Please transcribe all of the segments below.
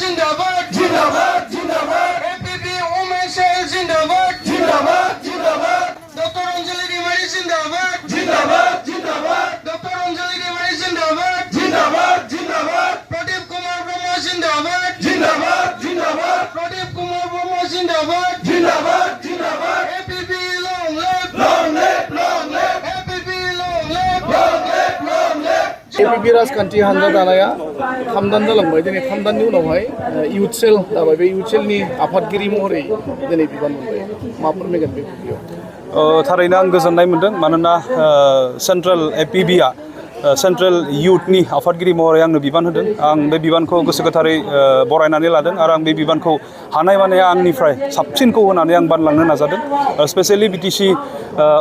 जिंदाबाद जिंदाबाद जिंदाबाद APP women cell जिंदाबाद जिंदाबाद जिंदाबाद डॉक्टर अंजलि रिमारी जिंदाबाद जिंदाबाद जिंदाबाद डॉक्टर अंजलि रिमारी जिंदाबाद जिंदाबाद जिंदाबाद प्रदीप कुमार ब्रह्मा जिंदाबाद जिंदाबाद जिंदाबाद प्रदीप कुमार ब्रह्मा जिंदाबाद जिंदाबाद जिंदाबाद APP long live APP long live APP राजखान्थि हानजा दानाया 3 दान जालांबाय दिनै 3 दाननि उनावहाय इउथ सेल दाबाय बे इउथ सेलनि आफादगिरि महरै दिनै बिबान मोनबाय मा फोरमायगोन बे भिडिअ थारैनो आं गोजोननाय मोनदों मानोना सेन्ट्रेल APBआ सेन्ट्रेल इउथनि आफादगिरि महरै आंनो बिबान होदों आं बे बिबानखौ गोसो गोथारै बरायनानै लादों आरो आं बे बिबानखौ हानाय माने आंनिफ्राय साबसिनखौ होनानै आं बानलांनो नाजादों स्पेसियेलि बिटिसि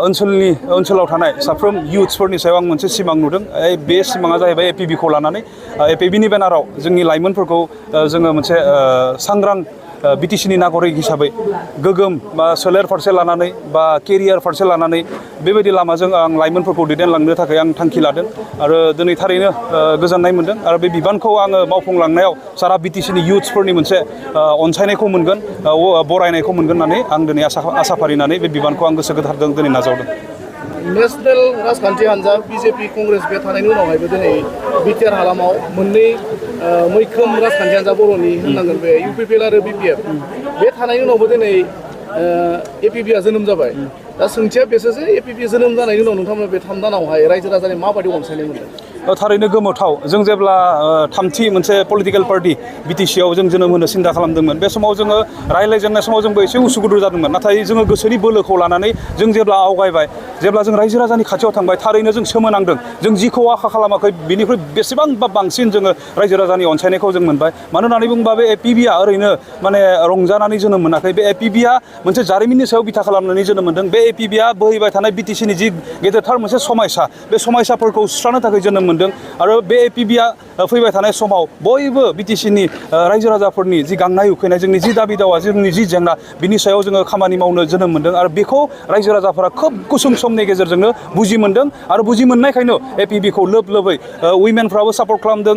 ओनसोलाव थानाय साफ्रोम इउथ्सफोरनि सायाव आं मोनसे सिमां नुदों बे सिमाङा जाहैबाय APBखौ लानानै APBनि बेनाराव जोंनि लाइमोनफोरखौ जोङो मोनसे सांग्रां बिटिसिनि नागरिक हिसाबै गोगोम बा सोलेर फारसे लानानै बा केरियार फारसे लानानै बेबायदि लामाजों आं लाइमोनफोरखौ दैदेनलांनो थाखाय आं थांखि लादों आरो दिनै थारैनो गोजोननाय मोनदों आरो बे बिबानखौ आङो मावफुंलांनायाव सारा बिटिसिनि इउथ्सफोरनि मोनसे अनसायनायखौ मोनगोन बरायनायखौ मोनगोन होननानै आं दिनै आसा फारिनानै बे बिबानखौ आं गोसो गोथारजों दिनै नाजावदों नेशनेल राजखान्थि हानजा BJP कंग्रेस बे थानायनि उनावहायबो दिनै बिटिआर हालामाव मोननै मैखोम राजखान्थि हानजा बर'नि होननांगोन बे UPPL आरो BPF बे थानायनि उनावबो दिनै APBआ जोनोम जाबाय दा सोंथिया बेसोरसो APB जोनोम जानायनि उनाव नोंथांमोना बे 3 दानावहाय रायजो राजानि माबायदि अनसायनाय मोनदों थारैनो गोमोथाव जों जेब्ला थामथि मोनसे पलिटिकेल पार्टी बिटिसिआव जों जोनोम होनो सिन्था खालामदोंमोन बे समाव जोङो रायज्लायजेननाय समाव जोंबो एसे उसुगुदु जादोंमोन नाथाय जोङो गोसोनि बोलोखौ लानानै जों जेब्ला आवगायबाय जेब्ला जों रायजो राजानि खाथियाव थांबाय थारैनो जों सोमोनांदों जों जिखौ आखा खालामाखै बिनिख्रुइ बेसेबांबा बांसिन जोङो रायजो राजानि अनसायनायखौ जों मोनबाय मानो होननानै बुङोबा बे APBआ ओरैनो माने रंजानानै जोनोम मोनाखै बे APBआ मोनसे जारिमिननि सायाव बिथा खालामनानै जोनोम मोनदों बे APBआ बोहैबाय थानाय बिटिसिनि जि गेदेरथार मोनसे समायसा बे समायसाफोरखौ सुस्रांनो थाखाय जोनोम मोनदों आरो बे APBआ फैबाय थानाय समाव बयबो बिटिसिनि रायजो राजाफोरनि जि गांनाय उखैनाय जोंनि जि दाबि दावा जोंनि जि जेंना बिनि सायाव जोङो खामानि मावनो जोनोम मोनदों आरो बेखौ रायजो राजाफोरा खोब गुसुं समनि गेजेरजोंनो बुजि मोनदों आरो बुजि मोननायखायनो APBखौ लोब लोबै उइमेनफ्राबो सापर्ट खालामदों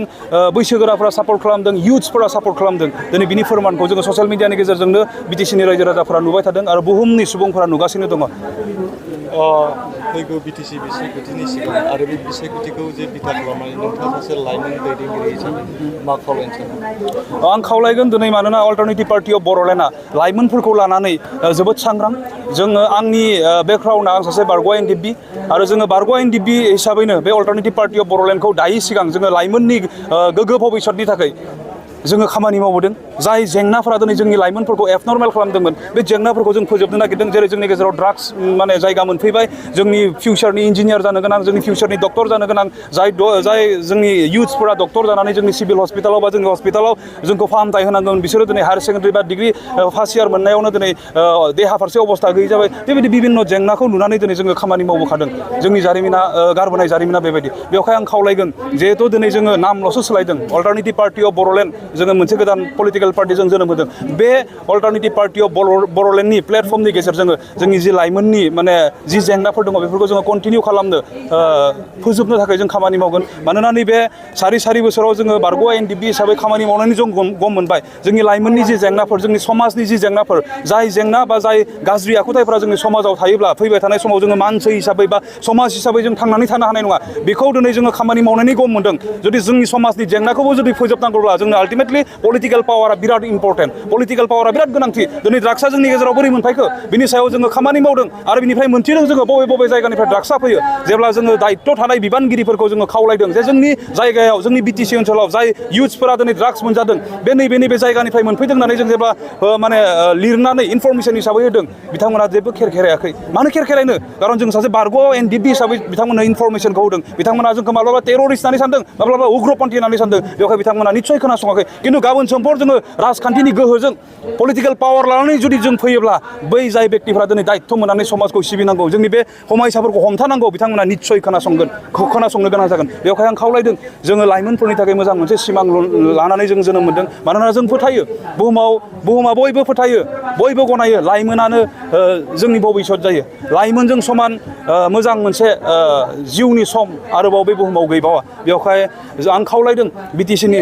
बैसोगोराफ्रा सापर्ट खालामदों इउथ्सफोरा सापर्ट खालामदों दिनै बिनि फोरमानखौ जोङो ससियेल मिडियानि गेजेरजोंनो बिटिसिनि रायजो राजाफोरा नुबाय थादों आरो बुहुमनि सुबुंफोरा नुगासिनो दङ फैगौ बिटिसि बिसायख'थिनि सिगां आरो बे बिसायख'थिखौ जे बिथा खालामनानै नोंथाङा सासे लाइमोन दैदेनगिरि हिसाबै मा खावलायनो सानो आं खावलायगोन दिनै मानोना अल्टारनेटिभ पार्टि अफ बर'लेण्डआ लाइमोनफोरखौ लानानै जोबोद सांग्रां जोङो आंनि बेकग्राउन्डआ आं सासे बारग'वा एनडिएफबि आरो जोङो बारग'वा एनडिएफबि हिसाबैनो बे अल्टारनेटिभ पार्टि अफ बर'लेण्डखौ दायै सिगां जोङो लाइमोननि गोग्गो भबिष्यतनि थाखाय जोङो खामानि मावबोदों जाय जेंनाफोरा दिनै जोंनि लाइमोनफोरखौ एबनर्मेल खालामदोंमोन बे जेंनाफोरखौ जों फोजोबनो नागिरदों जेरै जोंनि गेजेराव ड्राग्स माने जायगा मोनफैबाय जोंनि फिउचारनि इन्जिनियार जानो गोनां जोंनि फिउचारनि डक्टर जानो गोनां जाय जोंनि इउथ्सफोरा डक्टर जानानै जोंनि सिभिल हस्पिटालाव बा जोंनि हस्पिटालाव जोंखौ फाहामथाय होनांगोन बिसोरो दिनै हायार सेकेन्डारि बा डिग्री फार्स्ट इयार मोननायावनो दिनै देहा फारसे अबस्था गैयै जाबाय बेबायदि बिभिन्न जेंनाखौ नुनानै दिनै जोङो खामानि मावबोखादों जोंनि जारिमिना गारबोनाय जारिमिना बेबायदि बेवहाय आं खावलायगोन जिहेथु दिनै जोङो नामल'सो सोलायदों अल्टारनेटिभ पार्टि अफ बर'लेण्ड जोङो मोनसे गोदान पलिटिकेल पार्टिजों जोनोम होदों बे अल्टारनेटिभ पार्टि अफ बर'लेण्डनि प्लेटफर्मनि गेजेरजों जोंनि जि लाइमोननि माने जि जेंनाफोर दङ बेफोरखौ जोङो कन्टिनिउ खालामनो फोजोबनो थाखाय जों खामानि मावगोन मानोना नैबे सारि बोसोराव जोङो बारग'वा एनडिएफबि हिसाबै खामानि मावनानै जों गम मोनबाय जोंनि लाइमोननि जि जेंनाफोर जोंनि समाजनि जि जेंनाफोर जाय जेंना बा जाय गाज्रि आखुथायफोरा जोंनि समाजाव थायोब्ला फैबाय थानाय समाव जोङो मानसि हिसाबै बा समाज हिसाबै जों थांनानै थानो हानाय नङा बेखौ दिनै जोङो खामानि मावनायनि गम मोनदों जुदि जोंनि समाजनि जेंनाखौबो जुदि फोजोबनांगौब्ला जोंनो आल्टिमेटलि पलिटिकेल पावारा बिराद इम्पर्टेन्ट पलिटिकेल पावारा बिराद गोनांथि दिनै ड्राग्सआ जोंनि गेजेराव बोरै मोनफायखो बिनि सायाव जोङो खामानि मावदों आरो बिनिफ्राय मोनथिदों जोङो बबे जायगानिफ्राय ड्राग्सआ फैयो जेब्ला जोङो दायित्व थानाय बिबानगिरिफोरखौ जोङो खावलायदों जे जोंनि जायगायाव जोंनि बिटिसि ओनसोलाव जाय इउथ्सफोरा दिनै ड्राग्स मोनजादों बे नैबे जायगानिफ्राय मोनफैदों होननानै जों जेब्ला माने लिरनानै इनफरमेसन हिसाबै होदों बिथांमोना जेबो खेरखेरायाखै मानो खेरखेरायनो खारन जों सासे बारग'वा एनडिएफबि हिसाबै बिथांमोननो इनफरमेसनखौ होदों बिथांमोना जोंखौ माब्लाबा टेररिस्ट होननानै सानदों माब्लाबा उग्रपन्थी होननानै सानदों बेवहाय बिथांमोना निस्सय खोनासङाखै खिन्थु गाबोन समफोर जोङो राजखान्थिनि गोहोजों पलिटिकेल पावार लानानै जुदि जों फैयोब्ला बै जाय व्यक्तिफ्रा दिनै दायित्व मोननानै समाजखौ सिबिनांगौ जोंनि बे समायसाफोरखौ हमथानांगौ बिथांमोना निस्सय खोनासंनो गोनां जागोन बेवहाय आं खावलायदों जोङो लाइमोनफोरनि थाखाय मोजां मोनसे सिमां लानानै जों जोनोम मोनदों मानोना जों फोथायो बुहुमा बयबो फोथायो बयबो गनायो लाइमोनानो जोंनि भबिष्यत जायो लाइमोनजों समान मोजां मोनसे जिउनि सम आरोबाव बे बुहुमाव गैबावा बेवहाय आं खावलायदों बिटिसिनि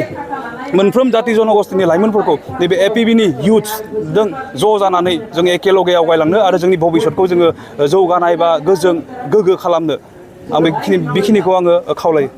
मोनफ्रोम मोनफ्रोम जाति जनगोष्ठीनि लाइमोनफोरखौ नैबे एपिबिनि इयुथ्सजों ज' जानानै जों एखेलगे आवगायलांनो आरो जोंनि भबिष्यतखौ जोङो जौगानाय बा गोजों गोग्गो खालामनो आं बेखिनिखौ आङो खावलायो।